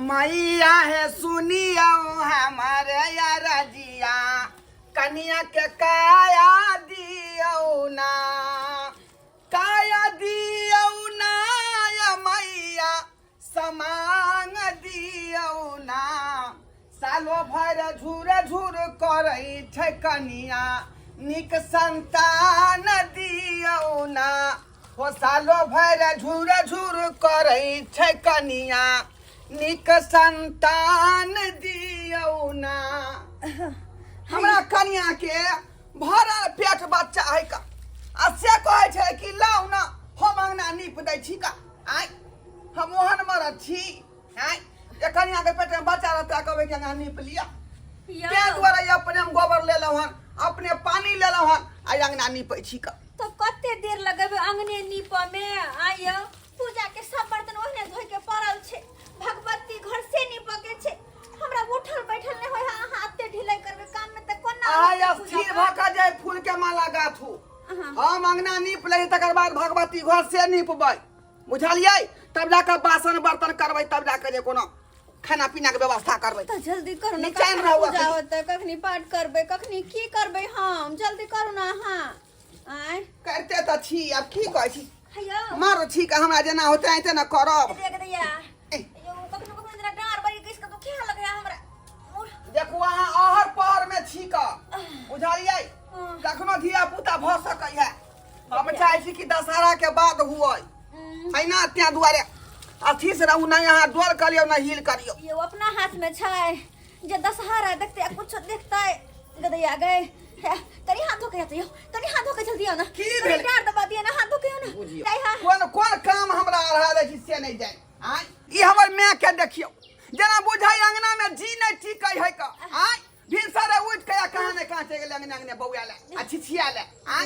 मैया है सुनियो हमारे रजिया, कनिया के काया दियौ ना, काया दियौ ना या मैया, समांग दियौ ना। सालो भर झूर झूर करै छै कनिया, नीक संतान दियौ ना। हो सालो भर झूर झूर करै छै कनिया, नीक संतान दियौ ना। हमरा कनिया के भरल पेट बच्चा है का, आ से कहै छै कि लाउ ना हम अंगना नीप दै छी का। आँय, हम ओहन मरद छी? आँय, जे कनिया के पेट में बच्चा रहता कहबै कि अंगना नीप लिअ? यौ। ताहि दुआरे ई अपने हम गोबर लेलहुँ हन, अपने पानी लेलहुँ हन आ अंगना नीपै छी का। तो कते देर लगेबै अंगने नीपऽ में? आय पूजा के सब बर्तन ओहने धोइ के पड़ल छै, भगवती घर से नीपऽ के छै। हमरा उठल बैठल नहि होय है, अहाँ एते ढिलाई करबै काम में तऽ कोना आइ होतै पूजा स्थिर भऽ पाठ? कऽ जाय फूल के माला गाथू। अहाँ। हम अंगना नीप लै, तकर बाद भगवती घर से नीपबै, बुझलियै? तब जाकऽ बासन बर्तन करबै, तब जाकऽ जे कोनो खाना पीना के व्यवस्था करबै। तऽ जल्दी करू ने। निचैन कखन रहू पूजा अखनी। होतै, कखनी पाठ करबै, कखनी की करबै हम? जल्दी करू ने अहाँ। आँय, करिते तऽ छी, आब की कहै छी? हैयौ। मारो छी के हमरा जेना होतै ऐते ने करब। देख दैया। ए। यौ, कखनो कखनो जेना डाँर बड़ी कसि कऽ दुखा लगैया हमरा। उठ। देखू, अहाँ अहर पहर में छी कऽ, बुझलियै? हँ। कखनो धिया पुता भऽ सकै है। हम चाहै छी कि दशहरा के बाद हुए है ना, त्या दुआरे अथी से रहू, नहीं अहाँ डोल करियौ नहीं हिल करियौ। ये अपना हाथ में छै जे दशहरा देखते आ कुछो देखते। गदैया गए, तनी हाथ धोके आते यो, तनी हाथ धोके जल्दी आओ ना। की तनी भेल? डार दबा दिया ना, हाथ धोके आओ ना। बुझियौ। जाय हा। कोन कोन काम हमरा अढ़ा दै छी से नहीं जाय। आँय, ई हमर माय के देखियौ, जेना बुझाइ अंगना में जी नहीं टिकै है का। आँय, भिनसरे उठि के आ कहाँ ने कहाँ चलि गेलै अंगने अंगने बौआ ले आ छिछिया ले। आँय,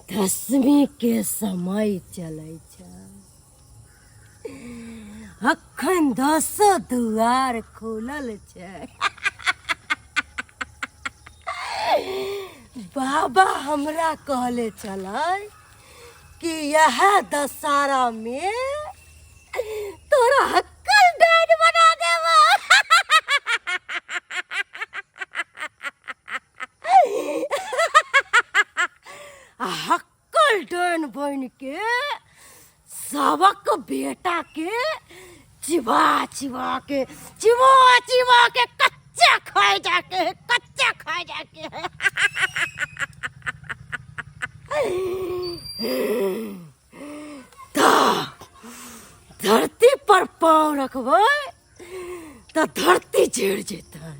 दसवीं के समय चलै छै, अखन दसो दुआर खुलल छै। बाबा हमरा कहले छलै कि यह दशहरा में तोरा हक्कल डाइन बना देबो। आ हक्कल डाइन बन के सबक बेटा के चिबा चिबा के, चिबा चिबा के कच्चा खाए जाके है, कच्चा खाए जाके है। तऽ धरती पर पाँव रखबै तऽ धरती झेड़ जेतै,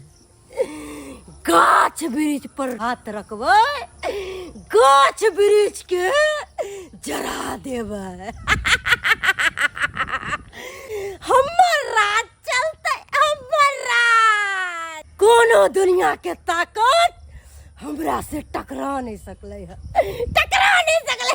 गाछ वृक्ष पर हाथ रखबै गाछ वृक्ष के जरा देबै। हमर राज चलतै, हमर राज। कोनो दुनिया के ताकत हमरा से टकरा नहीं सकलै है, टकरा नहीं सकलै।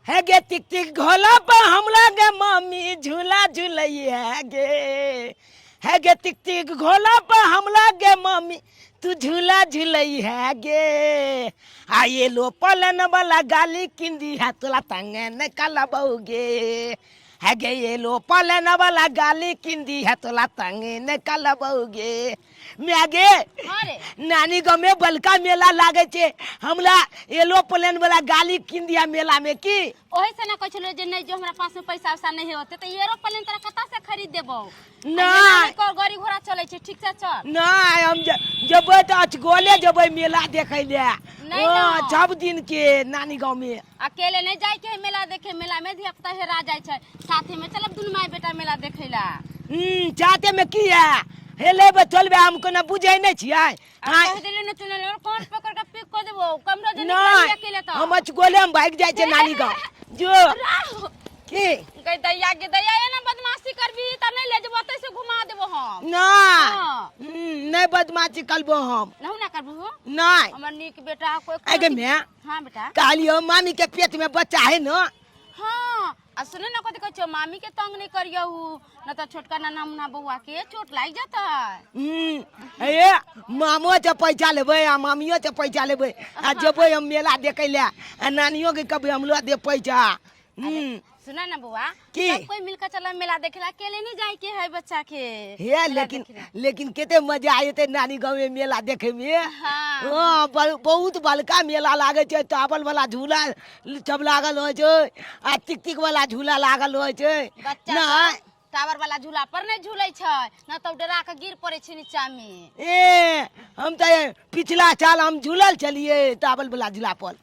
है गे टिक टिक घोला पर हमला गे मम्मी झूला झूलैया गे। है गे टिक टिक घोला पर हमला गे मम्मी तू झूला झूलई है गे। आ ये लो पलन वाला गाली किंदी है तोला तंगे न कला गे। है गे ये लो पलन वाला गाली किंदी है तोला तंगे न कला गे। म्या गे। हाँ रे। नानी गाँव में बलका मेला लागे छे, हमला एलो प्लेन वाला गाली किन दिया मेला में की। ओही से ना कहै छलियो जे नहीं, जो हमरा पास में पैसा वैसा नहीं होते तो एरोप्लेन तोरा कता से खरीद देबो? नहीं। कर गाड़ी घोड़ा चलै छै, ठीक से चल। नहीं, हम जबै तऽ अचगोले जबै मेला देखै ले। नहीं हाँ, ना। सब दिन के नानी गाँव में। अकेले नहीं जाय के है मेला देखे, मेला में धिया पुता हेरा जाय छै। साथे में चलब दुनू माय बेटा मेला देखे ला। साथे में की है? हेलेबे चलबे, हम कोना बुझै नहीं छियै। आ हाँ। कह देलियो न चुनल और कौन पकड़ के पिक कर देबो कमरो जे नहीं, निकल अकेले तो। हम अचगोले हम भाग जाय छै नानी गाँव। जो राह। की? गई दैया के दैया, एना बदमाशी करबी त नहीं ले जेबो, ओतै से घुमा देबो हम। नहीं। हाँ। नहीं बदमाशी करबो हम। नहु ना करबो? नहीं। हमर नीक बेटा कोई आगे मैं? हाँ बेटा। कहलियो मामी के पेट में बच्चा है ना? हाँ आ सुने ना कथी कहै छियौ मामी के तंग नहीं करियहु न तऽ छोटका नाना मुन्ना बौआ के चोट लागि जेतै। हे मामो से पैसा लेबै आ मामियो से पैसा लेबै आ जेबै हम मेला देखै लए आ नानियो के कहबै हमरो दे पैसा। सुना ना बौआ की? सब कोई मिलकर चला मेला देखेला, अकेले नहीं जाए के है बच्चा के। हे मेला लेकिन देखेला। लेकिन कते मजा आयते नानी गाँव में मेला देखे में। हाँ। हाँ, बहुत बड़का मेला लागे छै, टावल वाला झूला सब लागल होइ छै आ टिक टिक वाला झूला लागल होइ छै। बच्चा नहि सब टावर वाला झूला पर नहीं झूले छै न तऽ डरा के गिर पड़े छै नीचा में। ए हम तऽ पिछला साल हम झूलल छलियै टावल वाला झूला पर।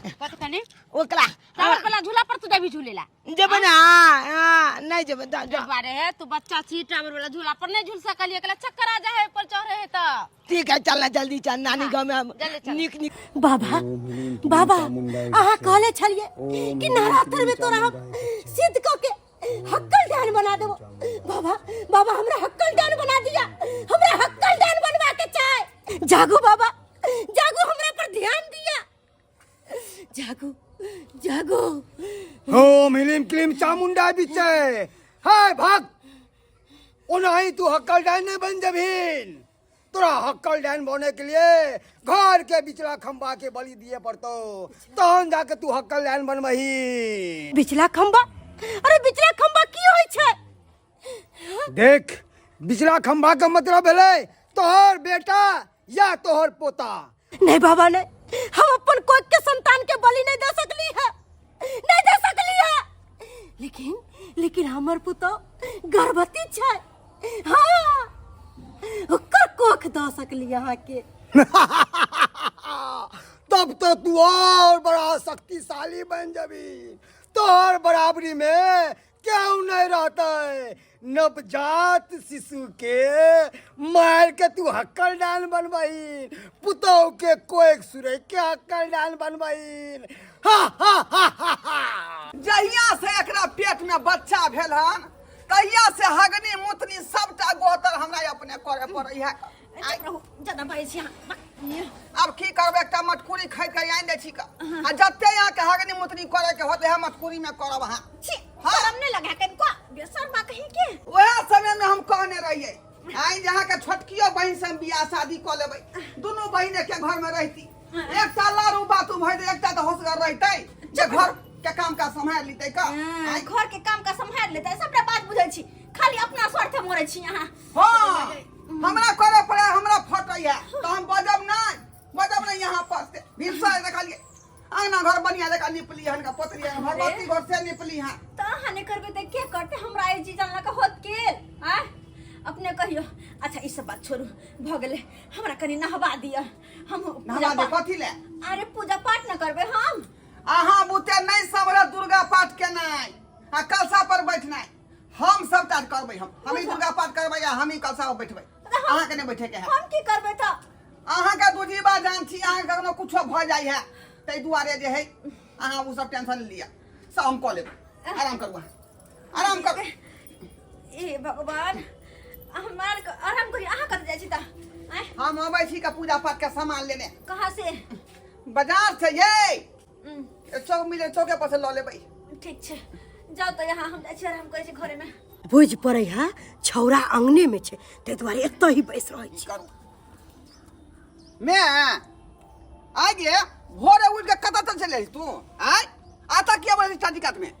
कथी कनी? ओकरा टावर वाला झूला पर तू जेबही झूलेला? जेबै ना, हाँ, हाँ, नहीं जेबै, जा, जा। बारे है तू बच्चा छी, टावर वाला झूला पर नहीं झूल सकलियै, एकला चक्कर आ जाए पर चढ़े है तऽ। ठीक है चल ना जल्दी चल नानी हाँ, गाँव में हम जल्दी चल। निक निक। बाबा बाबा अहाँ कहले छलियै कि नवरात्र में तोरा हम सिद्ध क के हक्कल डान बना देबो। बाबा बाबा हमरा हक्कल डान बना दिया, हमरा हक्कल डान बनवा के चाहे। जागो बाबा जागो, हमरा पर ध्यान दिया, जागो जागो। ओम ह्रीम क्लीम चामुंडा बिचे हाय भाग, ओनाही तू हक्कल डान नहीं बन जबहीन। तोरा हक्कल डान बने के लिए घर के बिचला खंबा के बलि दिए पड़तो, तहन जाके तू हक्कल डान बनबही। बिचला खंबा? अरे बिचला खंबा की होई छै? देख बिचला खंबा के मतलब भेलै तोहर बेटा या तोहर पोता। नहीं बाबा नहीं, हम अपन कोख के संतान के बलि नहीं दे सकली है, नहीं दे सकली है। लेकिन लेकिन हमर पुतो गर्भवती छै, हाँ ओकर कोख दऽ सकली अहाँ के। तब तो तू और बड़ा शक्तिशाली बन जबी, तोहर बराबरी में क्यों नहीं रहते। नवजात शिशु के मार के तू हक्कल डान बनबही, पुतोह के कोक सुरे के हक्कल डान बनबही। हा हा हा हा हा। जहिया से एकरा पेट में बच्चा भेल हन तहिया से हगनी मुतनी सबटा गोतर हमरा अपने करे पड़ै है। चुप रहू, ज्यादा बाजै छी अहाँ। आब की करबै, एकटा मटकुरी खरीद के आनि दै छी का, आ जते यहाँ के हगनी मुतनी करे के होते है मटकुरी में करब अहाँ। छी, हाँ। शरम नहीं लगा कनिको, बेशर्मा कहीं के। वएह समय में हम कहने रहियै आइ जे अहाँके छोटकियो बहिन से हम बियाह शादी कऽ लेबै, दुनू बहिन एके घर में रहती, एकटा लारू बातू भऽ जेतै, एकटा तऽ होशगर रहितै जे घर के काम काज सम्हारि लेतै का। हाँ, घर के काम काज सम्हारि लेतै, सबटा बात बुझै छी, खाली अपना स्वार्थ मरै छी अहाँ। हाँ, हमरा करे पड़े, हमरा फटैया तऽ हम बजब नहि, बजब नहि यहाँ पर से। भिनसर देखलियै अंगना घर बढ़िया जकाँ निपली हन, पोतली हन, भगवती घर से निपली हन। तऽ अहाँ नहि करबै तऽ के करतै? हमरा एहि चीज लऽ कऽ होत गेल आँय? अपने कहियौ। अच्छा ई सब बात छोड़ू, भऽ गेलै, हमरा कनि नहबा दिअ। हम नहबा पूजा दे पाठ- कथी लए? अरे पूजा पाठ न करबै हम। अहाँ बुते नहि सम्हरत दुर्गा पाठ केनाइ आ कलशा पर बैठनाइ, हम सबटा करबै, हम ही दुर्गा पाठ करबै आ हम ही कलशा पर बैठबै, अहाँके नहि बैठे के है। हम की करबै तऽ? अहाँके दूजीबा जान छी, अहाँके कखनो कुछो भऽ जाइ है, ताहि दुआरे जे है अहाँ ओ सब टेंशन लिअ, सब हम कऽ लेबै। आराम करू अहाँ, आराम करू। ए भगवान, हमरा आरके आराम करी। अहाँ कतऽ जाइ छी तऽ? आँय? हम अबै छी के पूजा पाठ के सामान लेने। कहाँ से? बाजार से ये चौक मिले, चौके पर से लऽ लेबै। ठीक छै, जाउ तऽ यहाँ, हम जाइ छी आराम करै छी घरे में। बुझि पड़ै है छौड़ा अंगने में छै, ताहि दुआरे एतऽ ही बैस रहै की छै। करू मैं आइ गे, भोरे उठि के कतऽ चल चलि तू? आइ आता किया बजै चाची कात में?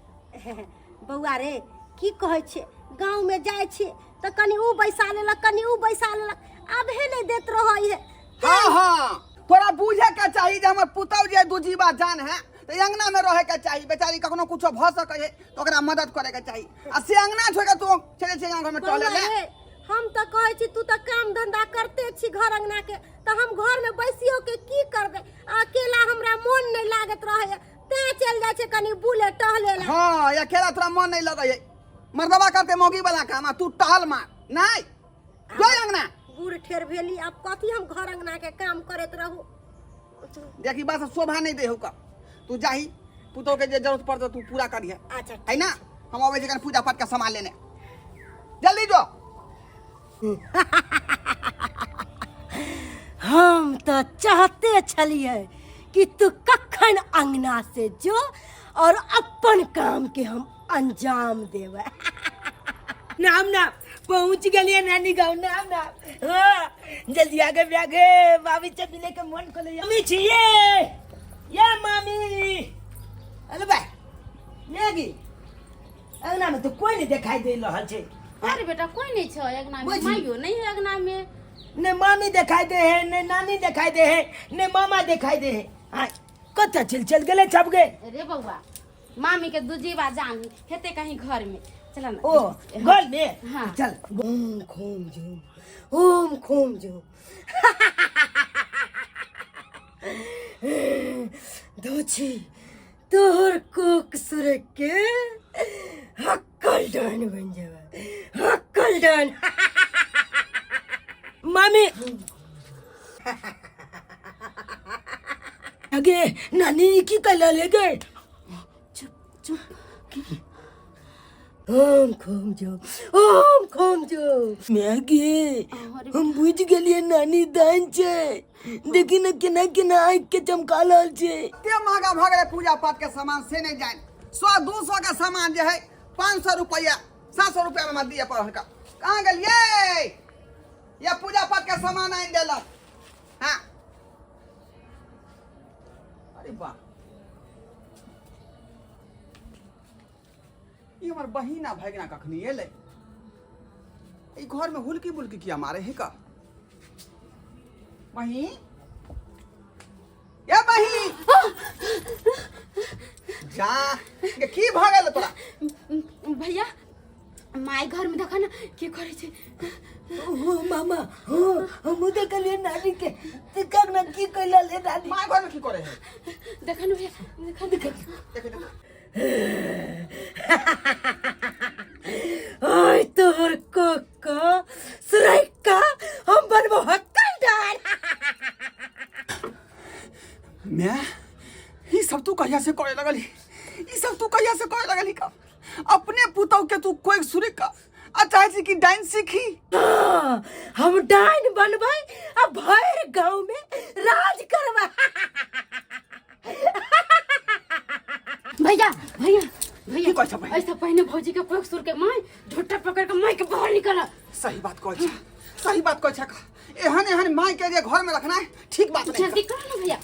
बौआ रे, की कहै छियै, गाँवमे जाइ छियै तऽ कनि ऊ बैसा लेलक, कनि ऊ बैसा लेलक, आबहे नहि दैत रहै है। हाँ हाँ, तोरा बुझे के चाही जे हमर पुतहु जे दूजीबा जान है तऽ अंगना में रहे के चाही, बेचारी कखनो कुछो भऽ सकै है तऽ ओकरा मदद करे के चाही, आ से अंगना छोड़ के तू चले छै गाँव घर में टहले बौआ ले। रे, हम तऽ कहै छी तू तऽ काम धंधा करते छी घर अंगना के, तऽ हम घर में बैसियो के की करबै? अकेला हमरा मोन नहि लागैत रहै, तें चलि जाइ छै कनि बुले टहले ला। हाँ, अकेला तोरा मन नहीं लगै है, मर्दबा करते मौगी वाला काम आ तू टहल मार नहीं जो अंगना। बूढ़ ठेर भेली, आब कथी हम घर अंगना के काम करैत रहू? देखी बात शोभा नहीं दे का, तू जाही पुतोह के जे जरूरत पड़तौ तू पूरा करिहे। अच्छा है ना, हम अबै छी कनि पूजा पाठ के सामान लेने, जल्दी जो। हम तऽ चाहते छलियै कि तू कखन अंगना से जो और अपन काम के हम अंजाम देबै। नाम नाम पहुंच गेलिए नानी गाँव। नाम नाम हाँ जल्दी आगे आगे मामी से मिले के मन को ले। मामी छिए ये मामी। अरे भाई मैगी अंगना में तो कोई नहीं दिखाई दे रहल छे। अरे बेटा कोई नहीं छो अंगना में, बुझी। माइयो नहीं है अंगना में। ने मामी दिखाई दे है, ने नानी दिखाई दे है, ने मामा दिखाई दे है। हाँ कत चल चल गेले छप गए। अरे बउआ मामी के दूजीवा जान हेते कहीं घर में, चल ना। ओ घर में? हाँ। चल। ओम खोम झूम ओम खोम झूम दोछी तोहर कोक सुरक के हक्कल डान बन जावे, हक्कल डान। मामी अगे नानी की कला ले गए। चुप चुप। ओम खोम जो ओम खोम जो। मैगी हम बुझ गेलिए नानी दान छे, देखी न केना केना आँख के चमका रहल छे। एते महंगा भऽ गेलै पूजा पाठ के सामान से नहीं जान। 100-200 के सामान जे है 500 रुपया 700 रुपया में दिए पड़ल का। कहाँ गेलिए ये पूजा पाठ के सामान आनि देलक। हाँ अरे वाह ई हमर बहिना भगिना कखनी एलै? ई घर में हुलकी बुलकी किया मारे है का? बहिन ये बहिन जा के की भऽ गेल तोरा? भैया माय घर में देखा ना की करे छे। ओ मामा हो हम देखलिए नानी के ते कगना की कैला ले नानी। My घर में की करे है? देखा ना भैया, देखा देखा देख देख। ओए तोहर कोको सुरैका हम बनबो हक्कल डान। मैं ई सब तू कहिया से करे लगली? ई सब तू कहिया से करे लगली का? अपने पुतौ के तू कोई सुरैका आ चाहे छी कि डाइन सीखी? हाँ, हम डाइन बनबै आ भरि गांव में राज करबै। भैया भैया भैया की कहै छौ बहिन? ऐसा पहिने भौजी के पोख सुर के my झोटा पकड़ के my के बाहर निकल। सही बात कहै छ, सही बात कहै छ। एहन एहन my के जे घर में रखना है ठीक बात नहीं। जल्दी करो ना भैया।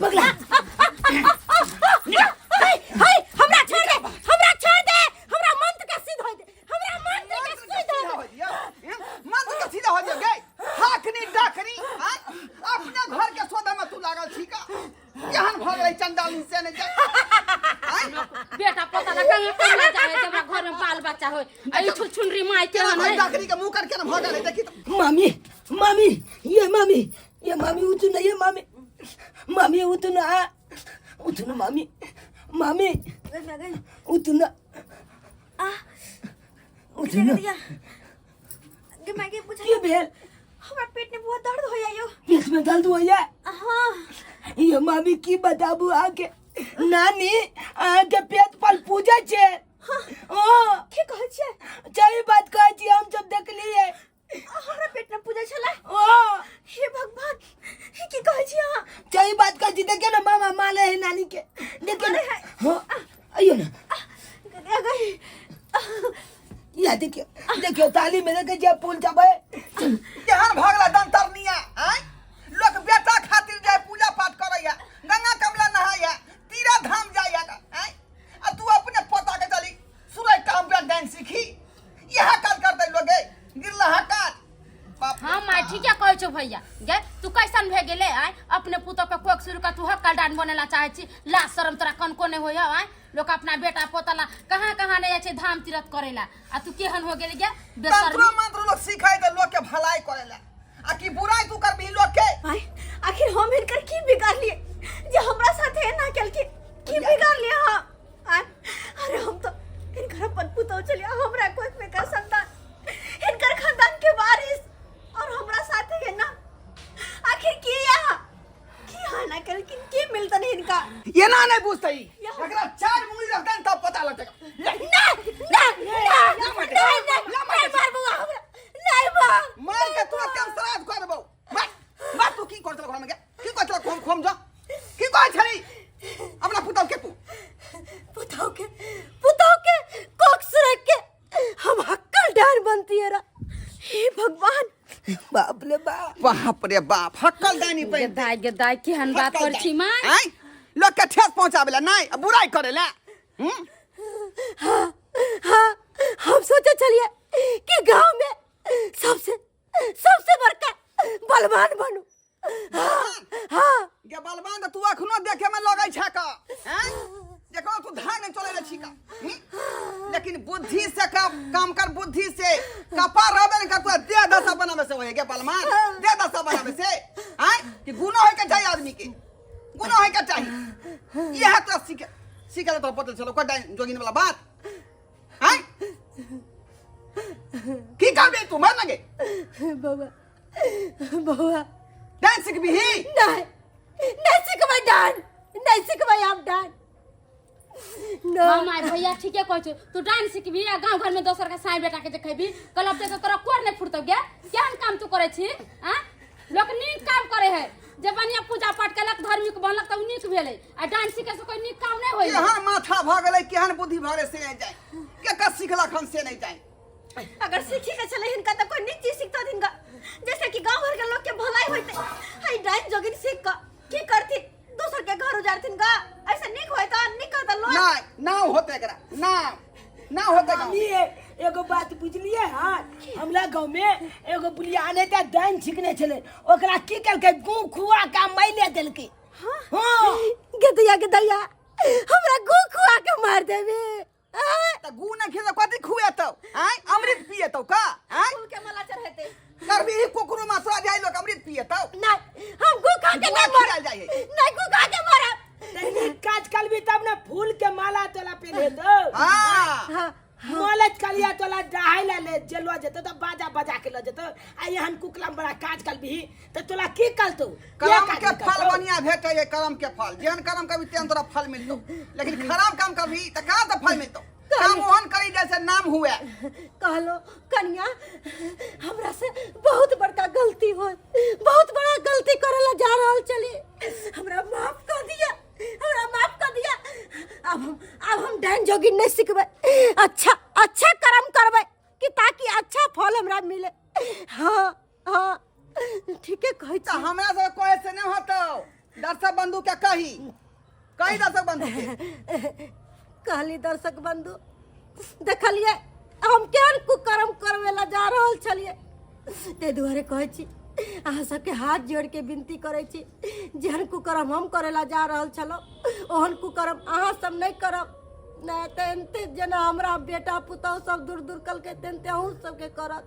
पगला हाय हाय हमरा छोड़ दे, हमरा छोड़ दे, हमरा मंत्र के सिद्ध होय दे, हमरा मंत्र के सिद्ध होय दे। मंत्र के सीधा हो दियो गे। हाकनी डाकनी हाँ? अपने घर के सोदा में तू लागल छी का? केहन भऽ गेलै चंडाली से नहीं जाय। आँय? बेटा पोता ला कहीं कहीं जाए हमरा घर में बाल बच्चा होय आ ई छुछुनरी my केना केहन भाई है? डाकनी के मुंह कर केना भऽ गेलै देखी तऽ। मामी मामी ये मामी ये मामी उठू ना, ये मामी मामी उठू ना, उठू ना मामी मामी उठू ना उठू ना। गे माय गे बुझा की भेल? हमरा पेट में बहुत दर्द होया यो। पेट में दर्द होया? हाँ। ये मामी की बताबू आके नानी आके पेट पर पूजा छे। हाँ। ओ की कहै छे? सही बात कहै छी, हम सब देखलिए। हमरा पेट में पूजा छला। ओ हे भगवान, हे की कहै छी अहाँ? सही बात कहै छी। देखियो ना मामा माले है नानी के, देखियो ना। हाँ आइयो ना। या देखियो देखियो ताली में देखे जे पुल जाबे। केहन भऽ गेलै दंतरनिया? आँय लोक बेटा खातिर जाय पूजा पाठ करैया, गंगा कमला नहाइया, तीर्थ धाम जाइया, आँय आ तू अपने पोता के चली सुरै काम पे डांस सीखी। इएह काज करतै लोग गे गिरलहा काज। बाप रे हाँ my बाप। ठीक है कहै छौ भैया गे, तू कैसन भे गेले आय? अपने पुतोह के कोख शुरू कर तू हक्कल डान बनेला चाहे छी। लाज शरम तोरा कनको नहीं होय आय? लोग अपना बेटा पोता ला कहाँ कहाँ नहीं जाइ छै धाम तीर्थ करेला आ तू केहन हो गेली गे बेशर्मी। तंत्र मंत्र लोग सिखाय दे लोग के भलाई करेला आ की बुराई तू करबी लोग के। आय आखिर हम हिनकर की बिगाड़ लिए जे हमरा साथे एना केलखिन? की बिगाड़ लिए हम? आय अरे हम तो हिनकर अपन पुतोह छलियै, हमरा कोख में का संतान, हिनकर खानदान के वारिस और हमरा साथे एना आखिर की यहाँ की हाना केलखिन? की मिलतन हिनका? एना नहीं बुझतै, एकरा चार मुंगली रखतन तब पता लगतै। ना ना ना नहीं नहीं मार बुआ हमरा, नहीं मार। मार के तुरंत हम श्राद्ध कर देबौ। मार मार तू की करतौ? बाप रे बाप। बाप रे बाप, हक्कल दानी गे पे दाइ, गे दाइ, केहन बात हक्कल करै छी माय? आँय, लोग के ठेस पहुंचावे ला नहीं आ बुराई करे ला। हम्म? हाँ हाँ, हम सोचे चलिए कि गांव में सबसे सबसे बड़का बलवान बनू। हाँ हाँ। गे बलवान, तऽ तू अखनो देखे में लगै छै का, हैं? देखो तू धान नहीं चले छी का, हम्म? लेकिन बुद्धि से का काम कर, बुद्धि से कपार रहबे नहीं कर, तू देह दशा बनावे से होए गे बलवान, देह दशा बनावे से हैं कि गुना होय के चाहिए, आदमी के गुना होय के चाहिए। यह तो सीखे सीखे तो पता चलो कोई जोगिन वाला बात हैं की करबे तू मार लगे। बउआ, बउआ। डांस सिखबी ही? नहीं, नहीं सिखबै डांस, नहीं सिखबै हम डांस। हाँ माय, भैया ठीके कहै छौ, तू डांस सिखबी आ गाँव घर में दोसर के साई बेटा के जे खेबी कलब ते तोरा कोर नहीं फुटतौ गे? केहन काम तू करै छी? आ लोक नीक काम करे है, जे बढ़िया पूजा पाठ केलक, धार्मिक बनलक तऽ उ नीक भेलै, आ डांस सीखे से कोई नीक काम नहीं होय। केहन माथा भऽ गेलै, केहन बुद्धि भऽ गेलै से नहि जाय, केकर सिखलक हम से नहि जाय। अगर सीखी के चले हिनका तऽ कोई नीक चीज सीखता हिनका, जैसे कि गांव भर के लोग के भलाई होते। हाय, डाइन जोगिन सीख के की करथिन? दोसर के घर उजाड़थिन गा? ऐसे नीक होता, नीक करता लोग? नहीं ना होते एकरा, ना ना होते गाँव। मामी, एगो बात बुझलिए? हाँ, हमरा गाँव में एगो बुलिया आने ते डाइन छिकने छलै, ओकरा की केलकै? गू खुआ के मैले देलकै। हाँ। गदैया, गदैया, हमरा गू खुआ के मार देबे? आय? तऽ गू नहि खेतौ, कथी खुएतौ? आँय, अमृत पिएतौ का? आँय, फूल के माला चढ़ेते करबी ही कुकुरो मासुरा जाय लोक अमृत पिएतौ? नहीं, हम गू खा के दुआ नहीं मरब। खियाल जाइ है। नहीं, गू खा के मरब। तऽ नीक काज करबी तब ने फूल के माला तोला पहिनेतौ। हाँ। हाँ। मौलज कलिया तोला डहाय ला ले जेलो जेतौ तऽ बाजा बजा के लऽ जेतौ, आ एहन कुकलम बड़ा काज करबी तऽ तोला की करतौ? कर्म के फल बढ़िया भेटै है, कर्म के फल। जेहन कर्म करबी तेहन तोरा फल मिलतौ, लेकिन खराब काम करबी तऽ कहाँ से फल मिलतौ? काम ओहन करी जैसे नाम हुए। कहलो कन्या, हमरा से बहुत बड़का गलती हो, बहुत बड़ा गलती करे ला जा रहल चली, हमरा माफ कर दिया, हमरा माफ कर दिया। अब हम डाइन जोगिन नहीं सिखबै, अच्छा अच्छा कर्म करबै कि ताकि अच्छा फल हमरा मिले। हाँ हाँ, ठीके कहै तऽ छी। हमरा सब कहे से नहि होतौ, दर्शक बंधु के कही, कही दर्शक बंधु के। कहली दर्शक बंधु, देखलिए हम केहन कुकर्म करवे ला जा रहल छलिए। ताहि दुआरे कहै छी, अहाँ सबके हाथ जोड़ के विनती करै छी, जेहन कुकर्म हम करे ला जा रहल छलहुँ ओहन कुकर्म अहाँ सब नहि करब, नहि तऽ एनते जेना हमरा बेटा पुतहु सब दूर दूर कलकै तेनते अहूँ सबके करत।